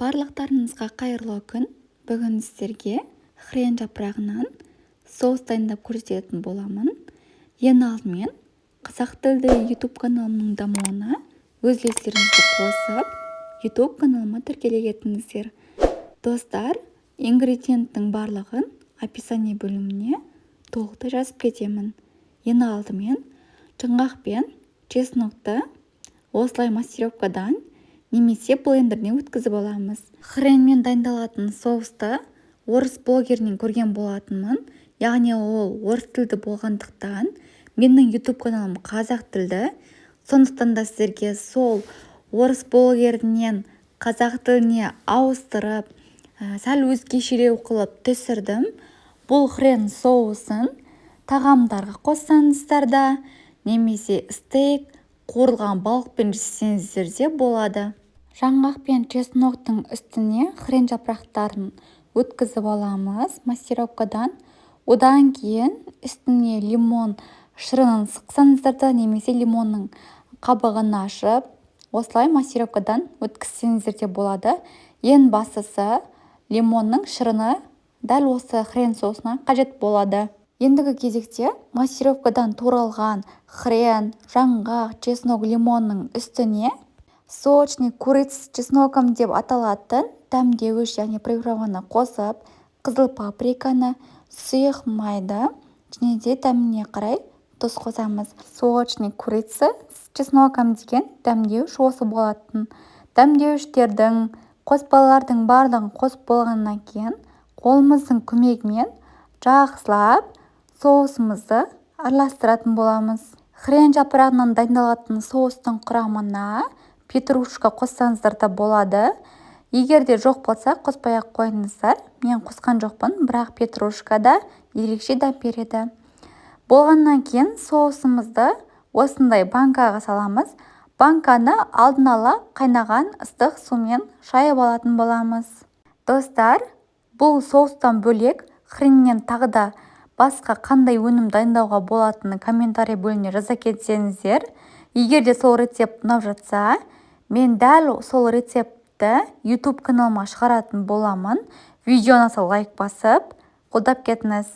Барлықтарыңызға қайырлы күн! Бүгін сіздерге хрен жапырағынан соус дайындап көрсететін боламын. Ең алдымен қазақ тілді YouTube каналымның дамуына өз үлестеріңізді қосып, YouTube каналыма тіркеле кетіңіздер. Достар, ингредиенттің барлығын описание бөліміне толықтай жазып кетемін. Ең алдымен жаңғақ пен чеснокты осылай массировкадан немесе блендерден өткізіп аламыз. Хренмен дайындалатын соусты орыс блогерінен көрген болатынмын, яғни ол орыс тілді болғандықтан, менің YouTube каналым қазақ тілді, сондықтан да сіздерге сол орыс блогерінен қазақ тіліне ауыстырып, сәл өзгешелеу қылып түсірдім. Бұл хрен соусын тағамдарға қоссаңыздар да, немесе стейк, қуырылған балықпен жесеңіздер де болады. Жаңғақ пен чесноктың үстіне хрен жапырақтарын өткізіп аламыз массировкадан. Одан кейін үстіне лимон шырынын сықсаңыздар да, немесе лимонның қабығын ашып, осылай массировкадан өткізсеңіздер де болады. Ең бастысы, лимонның шырыны дәл осы хрен соусына қажет болады. Ендігі кезекте массировкадан туралған хрен, жаңғақ, чеснок, лимонның үстіне сочный курица с чесноком деп аталатын дәмдеуіш, яғни приправаны қосып, қызыл паприканы, сұйық майды және де дәміне қарай тұз қосамыз. Сочный курица с чесноком деген дәмдеуіш осы болатын. Дәмдеуіштердің, қоспалардың барлығын қосып болғаннан кейін, қолымыздың көмегімен жақсылап соусымызды араластыратын боламыз. Хрен жапырағынан дайындалатын соустың құрамына петрушка қоссаңыздар да болады. Егер де жоқ болса, қоспай ақ қойыңыздар. Мен қосқан жоқпын, бірақ петрушка да ерекше дәм береді. Болғаннан кейін соусымызды осындай банкаға саламыз. Банканы алдын ала қайнаған ыстық сумен шайып алатын боламыз. Достар, бұл соустан бөлек хреннен тағы да басқа қандай өнім дайындауға болатынын комментарий бөліміне жаза кетсеңіздер. Егер де сол рецепт ұнап жатса, мен дәл сол рецептті YouTube каналыма шығаратын боламын. Видео ұнаса, лайк басып, қолдап кетіңіз.